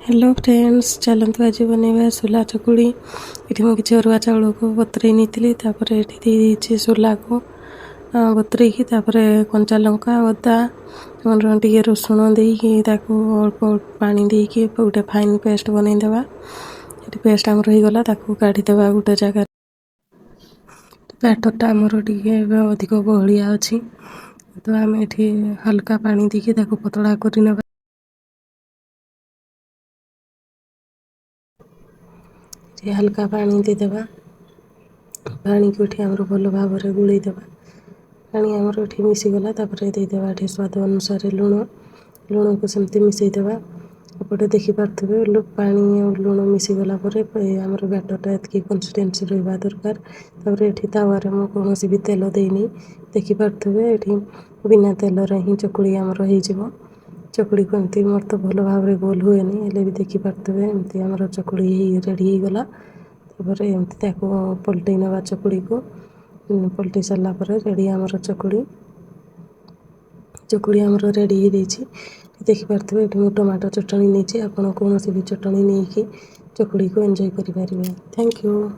Hello friends, ଚାଲନ୍ତୁ ଆଜି ବନେଇବା ସୋଲା ଚକୁଳି। ଏଠି ମୁଁ କିଛି ଅରୁଆ ଚାଉଳକୁ ବତୁରେଇ ନେଇଥିଲି। ତାପରେ ଏଠି ଦେଇଦେଇଛି ସୋଲାକୁ ବତୁରେଇକି। ତାପରେ କଞ୍ଚା ଲଙ୍କା, ଅଦା, ଆମର ଟିକେ ରସୁଣ ଦେଇକି ତାକୁ ଅଳ୍ପ ଅଳ୍ପ ପାଣି ଦେଇକି ଗୋଟେ ଫାଇନ୍ ପେଷ୍ଟ ବନେଇଦେବା। ଏଠି ପେଷ୍ଟ ଆମର ହେଇଗଲା, ତାକୁ କାଢ଼ିଦେବା ଗୋଟେ ଜାଗାରେ। ବ୍ୟାଟରଟା ଆମର ଟିକେ ଏବେ ଅଧିକ ବହଳିଆ ଅଛି, ତ ଆମେ ଏଠି ହାଲକା ପାଣି ଦେଇକି ତାକୁ ପତଳା କରିନେବା। ଟିକେ ହାଲକା ପାଣି ଦେଇଦେବା। ପାଣିକୁ ଏଠି ଆମର ଭଲ ଭାବରେ ଗୋଳେଇ ଦେବା। ପାଣି ଆମର ଏଠି ମିଶିଗଲା। ତାପରେ ଦେଇଦେବା ଏଠି ସ୍ୱାଦ ଅନୁସାରେ ଲୁଣ। ଲୁଣକୁ ସେମିତି ମିଶାଇ ଦେବା। ଏପଟେ ଦେଖିପାରୁଥିବେ, ପାଣି ଆଉ ଲୁଣ ମିଶିଗଲା ପରେ ଆମର ବ୍ୟାଟରଟା ଏତିକି କନସିଷ୍ଟେନ୍ସି ରହିବା ଦରକାର। ତାପରେ ଏଠି ତାୱାରେ ମୁଁ କୌଣସି ବି ତେଲ ଦେଇନି। ଦେଖିପାରୁଥିବେ, ଏଠି ବିନା ତେଲରେ ହିଁ ଚକୁଳି ଆମର ହେଇଯିବ। ଚକୁଳିକୁ ଏମିତି, ମୋର ତ ଭଲ ଭାବରେ ଗୋଲ ହୁଏନି, ହେଲେ ବି ଦେଖିପାରୁଥିବେ, ଏମିତି ଆମର ଚକୁଳି ହେଇ ରେଡ଼ି ହେଇଗଲା। ତାପରେ ଏମିତି ତାକୁ ପଲଟେଇ ନେବା। ଚକୁଳିକୁ ପଲଟେଇ ସାରିଲା ପରେ ରେଡ଼ି ଆମର ଚକୁଳି। ଚକୁଳି ଆମର ରେଡ଼ି ହେଇଯାଇଛି, ଦେଖିପାରୁଥିବେ। ଏଠି ମୁଁ ଟମାଟୋ ଚଟଣି ନେଇଛି। ଆପଣ କୌଣସି ବି ଚଟଣି ନେଇକି ଚକୁଳିକୁ ଏନ୍ଜୟ କରିପାରିବେ। Thank you.